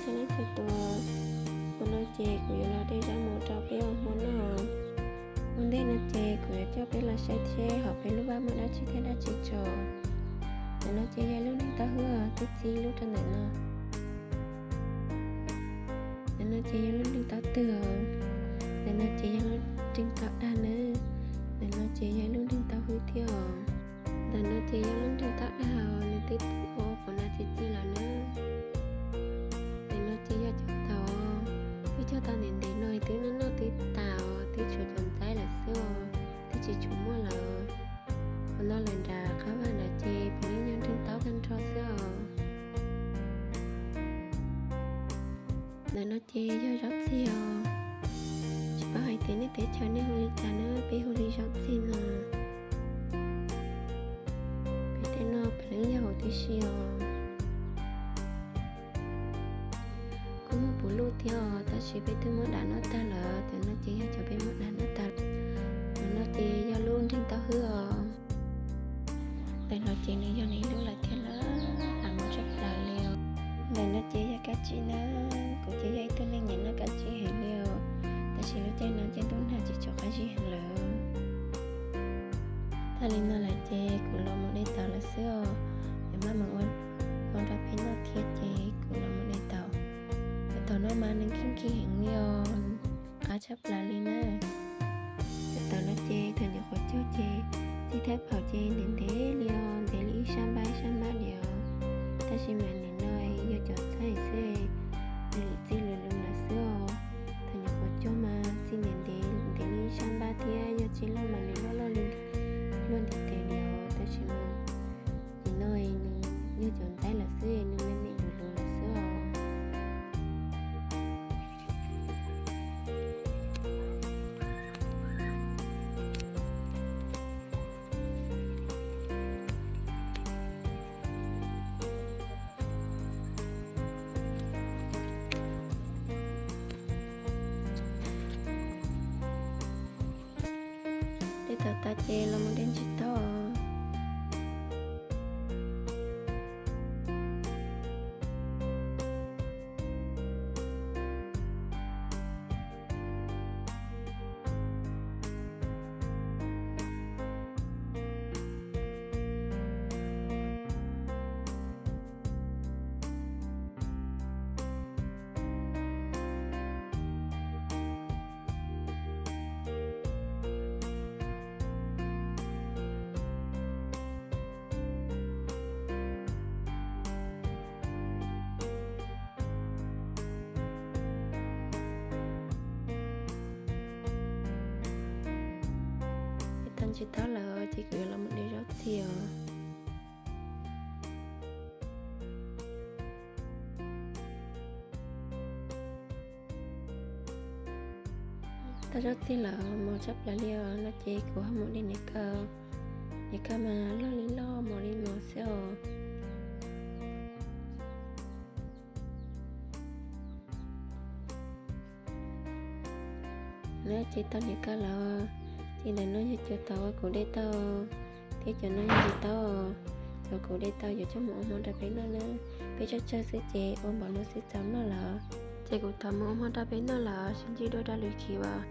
Txhua leej txhua tus, hmo no ces kuv yuav los de zaub mov rau peb ua hmo noj. Ua ntej no ces kuv yuav coj peb los saib thiab hauv peb lub vaj muaj dab tsi thiab dab tsi tso. Ntawm no ces yog lub nreeg taub hwb os, twb txi lub rau ntawm no. Ntawm no ces yog lub nreeg taub twg os. Ntawm no ces yog lub nreeg taub dag na. Ntawm no ces yog lub nreeg taub hwb thiab os. Ntawm no ces yog lub nreeg taub dag os, nws twb ua qhov no txi txi lawm na. Ntawm no ces yog cov taub, twb cog tau ntev ntev no twb noj noj twb tas os, twb tshuav cov ntxaib lawm xwb os, twb tsis tshuav muaj lawm. Qhov no lawm nram qab vaj nram ces puav leej yog nreeg taub tag nrho xwb os. Ntawm no ces yog zaub txig os. Tsis paub hais tias nej teb chaws nej hu li cas na, peb hu li zaub txig no. Peb tej no puav leej yog hauv tib si os. Kuj muaj puv luj thiab os, tab sis peb twb muab dam noj tag lawm. Ntawm no ces yog cov peb muab dam noj tag. Ntawm no ces yog lub nreeg taub hwb os. Ntawm no ces nws yog nws lub lawm thiab na, lam mus tshaj plaws li os. Ntawm no ces yog kab tsib na, kuv ces yog ib tug neeg nyiam noj kab tsib heev li os, tab sis lub caij no caij ntuj nag tsis tshua qab zib heev lawm. Tag li no lawm ces kuv los mus de taum lawm xwb os. Yuav maj mam ua hmo rau peb noj thiab ces kuv los mus de taum. Cov taum no mas nws khib khib heev li os, qab tshaj plaws li na. Cov taum no ces thaum nyuam qhuav cog ces txij thawj phaum ces ntev ntev li os, ntev li ib sab npab ib sab npab li os. Tab sis mas nim no yog cov txaij xwb, nws txij lus lus lawm xwb os. Thaum nyuam qhuav cog mas txij ntev ntev, ntev li ib sab npab thiab yog tsis loj mas nws loj loj li, loj ntev ntev li os. Tab sis mas nim no nws yog cov ntxaib lawm xwb, nws me me lus lus lawm xwb os. De taum tas ces los mus de ntsis taub. De tau ntsis taub lawm ces kuv yuav los mus de zaub txig os. Tau zaub txig lawm mos tshaj plaws li os no ces kuv ho mus de niam kawg. Niam kawg mas loj li loj mos li mos xwb os. Lawm ces tau niam kawg lawm. Ces ntawm no yog cov taum uas kuv de tau, thiab cov no yog ntsis taub. Cov kuv de tau yuav coj mus ua hmo rau peb noj na. Peb tsawg tsawg xwb ces ua npaum no xwb txaus noj lawm. Ces kuv tau mus ua hmo rau peb noj lawm, sib ntsib dua rau lwm khiv as.